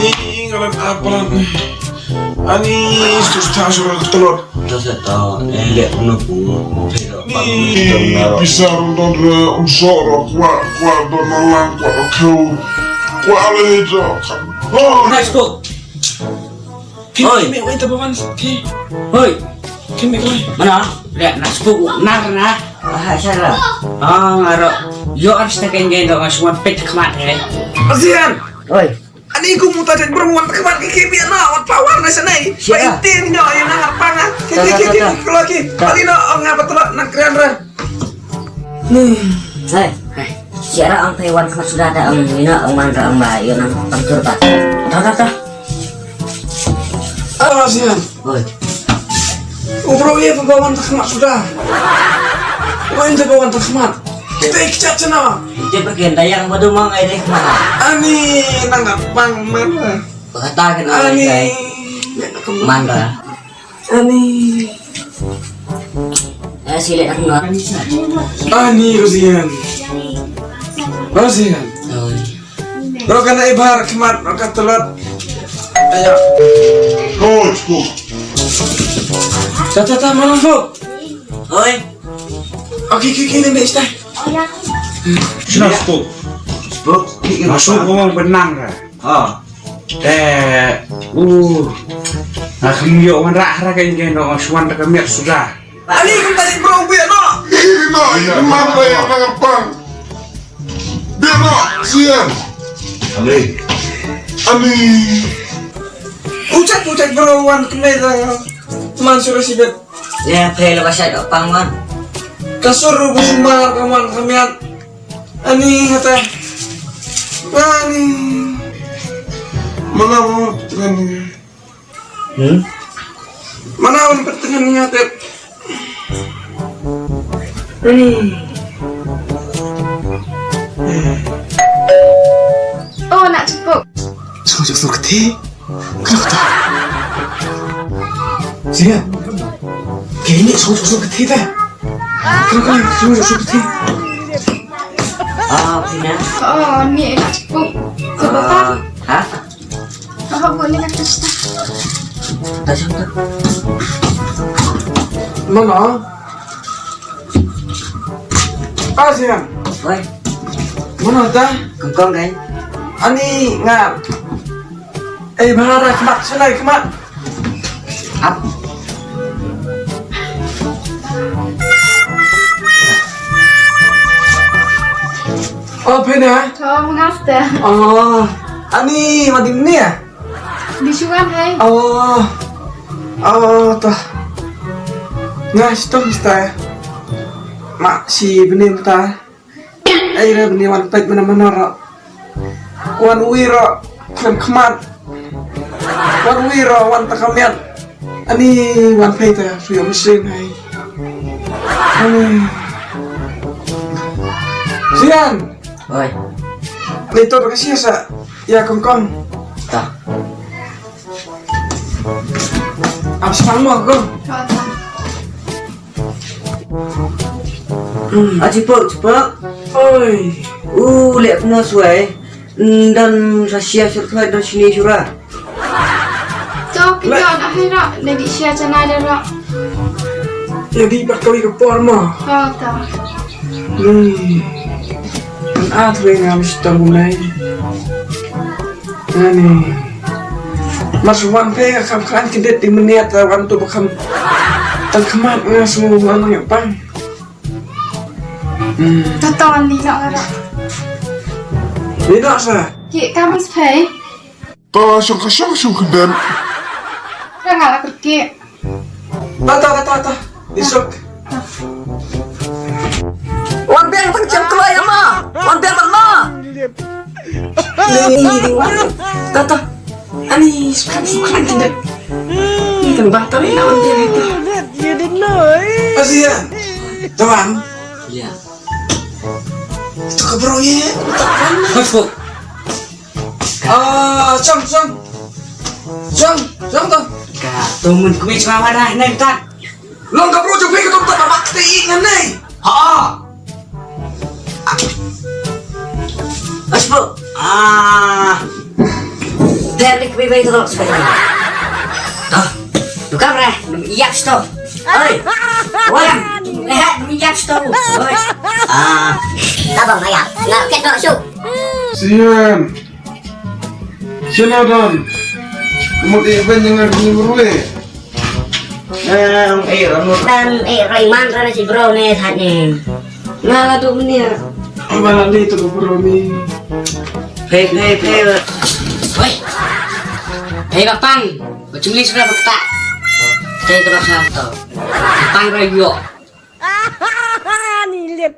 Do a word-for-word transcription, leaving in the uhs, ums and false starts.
Ih, nga len ap palat. Ani, stu sta sura tlot. To sa to, eh, leh no pu. Ni, pisa ruh don re, um sor, kwah, kwah don malang, kwah kau. Kwah le jo. Oh, nice cook. Oi. Oi. Mana? Leh na sku nar na. Ah, sara. Ah, ngaro. Yo ar sta keng keng dong suan pet khmat he. Asian. Oi. Ani ku muta jet bermuan khmat ki ki biar na wat power na sana. Ba intin nyo ayo na harpang ah. Ki ki ki ki. Kalau ki. Kali no ong apa tu nak keren re. Hai, hai. Siara ang Taiwan khmat suda da ang ina ang man ra ang ba yo nang pangkur ba. Ta ta ta. Alah sian. Oi. Ubro ye pembawan tak khmat suda. Wan je bawan tak khmat. Kita ikchat chena. Ite pakai dayang badu mang ai deh khmat. Ani nang apang mana. Kata kena. Ani. Mangga. Ani. Eh, silik aku nggak. Ani, kasihan. Kasihan. Oi. Ro kana ibar khmat, ro ka telat. Ayo. Coach, coach. Ta, ta, ta, mana, Fuk? Oi. Oke, oke, oke, ini, ini, ini. Sini, Fuk. Fuk, ini masuk apa? Ngomong benang, kan? Ah. Eh, uh, nga kham ïoh wanrah ha ka ïing ka noh, shuwa da ka miet suda. Ani kum tadi bro, bia noh. Ih, noh, ih, noh, ih, noh, ih, noh, pang. Bia noh, sian. Ani. Ani. Uchat, uchat bro, wan kemai da. Man sura sibet. Ya, phe la basai dok pang wan. Kasur bu sumar ka man ka miat. Ani kata. Ani. Mana mau pertengahan ni? Hmm? Mana mau pertengahan ni, Tep? Ani. Oh, nak cukup. Cukup, cukup, cukup. Kata. Sian. Kini song song keti ta. Kata song song keti. Ah, Pina. Oh, ni cukup. Sebab. Ah, ha? Oh, boleh kata sudah. Dah siap tu. Mana? Ah, Sian. Oi. Mana ta? Kengkong kan? Ani nga. Eh, bahara kemat, selai kemat. Ap. Oh, pena? Oh, ngafta. Oh, ani madin ni ya? Di suan hai. Oh. Oh, toh. Nga stom sta. Ma si benim ta. Ai re bni wan peit mana mana ro. Wan wi ro khlem khmat. Wan wi ro wan ta ka miat. Ani wan peit ta shu ïa mynsiem hai. Ani. Sian. Oi. Ni to ka sia sa. Ïa kongkong. Ta. Ap sipang mo kong. Hmm, ah, Cipok, Cipok. Oi. U leh kumno suai. Ndan sa sia sur khlai dan sini sura. To kita nak hai rak, dah di sia chana dah rak. Jadi pat kawei ka por mo. Ha ta. Hmm. An a threi ngam stam bunai. Ani. Mas wan phe ka kham khan ki det di meniat ta wan tu ba kham. Tan khmat nga smu wan nang pang. Hmm. Tatawan li nok ara. Li nok sa. Ki kamus phe. Ta shong ka shong shong ka den. Ka nga la kerki. Ta ta ta ta ta. Isuk. Wan biang tang chem kloi ama. Wan biang man ma. Ni ni ni ni wan. Ta ta. Ani sukhan sukhan tang dek. Ni kan bang tari na wan biang ta. Asia. Tuan. Ya. Tu ka bro ye. Hotspot. Ah, chang, chang. Chang, chang to. Ka to mun kumi chwa wara nai ta. Long ka bro jong phi ka to ta ba te i ngan nei. Ha. Asbo. Ah. Te Lik bi bai tolok sekali. Hah? Tukar re, iyap sto. Oi. Wam. Rehat, iyap sto. Oi. Ah. Tabang ayap. Nggak ketok su. Sian. Sino don. Mut iban jangan ni berwe. Em, eh, Ranu. Em, eh, Raiman, Ranu si bro ni, saat ni. Nga la duk menia. Ba la ni tu bro ni. Phe, phe, phe. Wei. Phe ba pang. Ba chungli sura ba kata. Phe ka ba sa to. Pang ra yo. Ni lip.